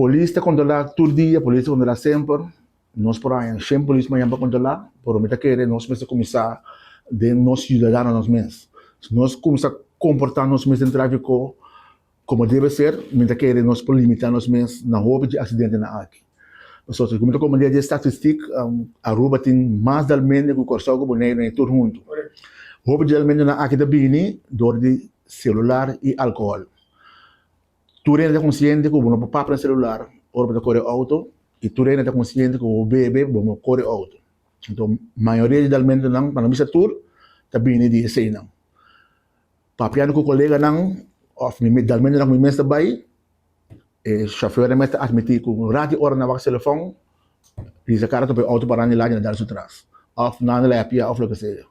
Polis ta kontrolá tur dia, polis ta kontrolá semper. Nos por haña shen polis mañan pa kontrolá, pero mi ta kere nos mester kuminsá den nos siudadano nos mes. Si nos kuminsá komportá nos mes den tráfiko komo debe ser, mi ta kere nos por limitá nos mes na hopi dje aksidentenan aki. Pasobra ku mi ta komprendé dje statistik, Aruba tin mas dalmende ku Kòrsou ku Boneiru tur huntu. Hopi dje dalmentenan aki ta bini dor di selular i alkohòl. Tur hende ta konsiente ku bo no por papia na selular ora bo ta kore outo i tur hende ta konsiente ku bo bebe bo no kore outo. Anto mayoria di dalmentonan, pa no bisa tur, ta bini di eseinan. Papiando ku koleganan òf mi dalmentonan ku mi mes ta bai, e shofèrnan mes ta atmití ku un rat di ora nan wak selefòn, Risa kara ta poi outo pará na lado i na dal su tras òf nan na lepia òf loke sea.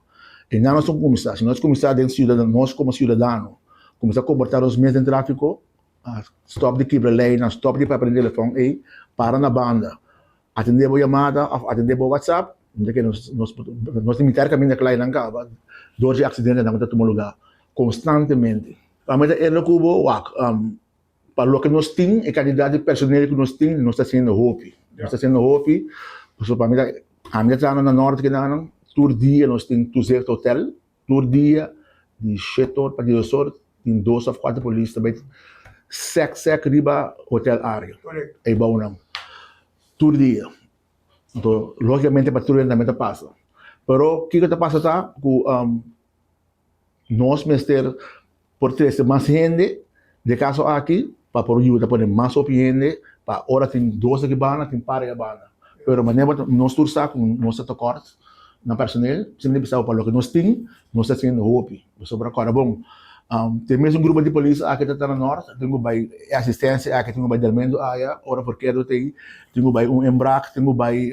I nan nos ta kuminsá. Si nos kuminsá den siudadano, nos komo siudadano kuminsá komportá nos mes den tráfiko, stòp di kibra leinan, stòp di papia den telefòn ei, para na banda, atendé bo yamada òf atendé bo whatsapp, mi ta kere nos nos nos tin mitar kaminda kla einan kaba dor di aksidentenan ku ta tuma lugá konstantemente. Pa mi ta erla ku bo wak. Pa loke nos tin, e kantidat di personel ku nos tin, nos ta hasiendo hopi. Nos ta hasiendo hopi, pasobra pa mi ta, ami ta trahando na Norte kinanan, tur dia nos tin toezicht hotel, tur dia di shete or pa dies or tin dos of kuater polis ta bai sèk sèk riba hotel area, ei bounan, tur dia. Anto logikamente patruya tambe ta pasa. Pero kiko ta pasa ta ku Nos mester por trese mas hende, den kaso aki pa por yuda pone mas hopi hende pa ora tin dos aki banda tin par aki banda. Pero manera bo ta nos tur sa ku nos ta tekort na personel, siempre ta bisa pa loke nos tin nos ta hasiendo hopi. Pasobra kòrda bon tin mes un grupo di polis aki ta ta na nort tin ku bai e asistensia aki tin ku bai Delmendo aya ora porkero ta ei tin ku bai un inbraak tin ku bai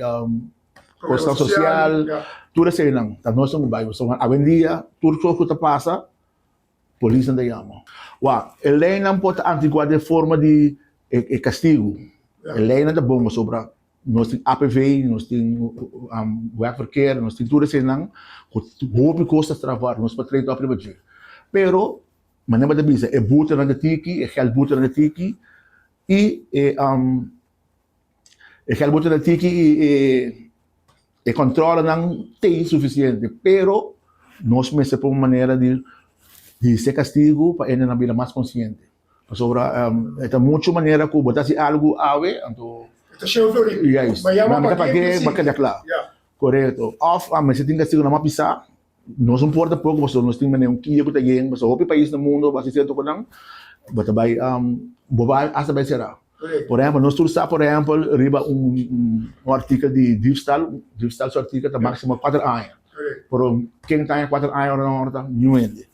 Kosnan sosial, tur eseinan ta nos tin ku bai. Pasobra awendia tur kos ku ta pasa, polisnan ta yama. Wak, e leinan por ta antiguá den forma di e kastigu. E leinan ta bon pasobra nos tin APV, nos tin wegverkeer, nos tin tur eseinan ku hopi kos ta strafbaar, nos por trade òf riba dje. Pero, manera bo ta bisa, e butenan ta tiki, e gèldbutenan ta tiki i e. E gèldboete ta tiki i e kòntròlenan ta insufisiente, pero nos mester pon un manera di hisa e kastigu pa hendenan bira mas konsiente. Pasobra e ta muchu manera ku bo ta hasi algu awe, anto. E ta sheu florin. Juist. Mañana bo pagu'é, bo a keda kla. Korekto. Òf mester tin kastigunan mas pisá. Nos no por tampoco pasobra nos tin manera un kia cu ta yen pasobra hopi pais na mundo bo haci cierto cosnan bo ta bay bo bay hasta bay cera. Por ehempel nos tur sa por ehempel riba un artikel di diefstal, diefstal su artikel ta maximo cuater aña pero ken ta haña cuater aña ora nan ta niun hende.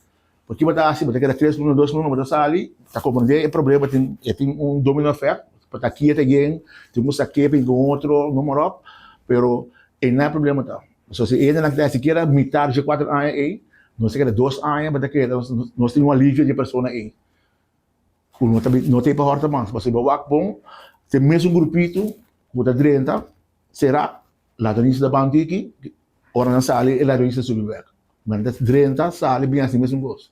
Por ki bo ta haci bo ta keda tres luna dos luna bo ta sali ta comprende e problema tin e tin un domino effect pa ta kia ta yen tin cu sak'e pa hinca un otro noem maar op pero eynan e problema ta. So si e hendenan ta sikiera mitar dje kuater aña ei, nos ta keda dos aña bo ta keda, nos tin un alivio dje persona ei ku no ta no ta pa hòrta mas. Pasobra bo wak bon, te mesun grupito ku ta drenta, sera, ladronisia ta ban tiki, ora nan sali e ladronisia ta subi bèk. Nan ta drenta, sali, bin hasi mesun kos.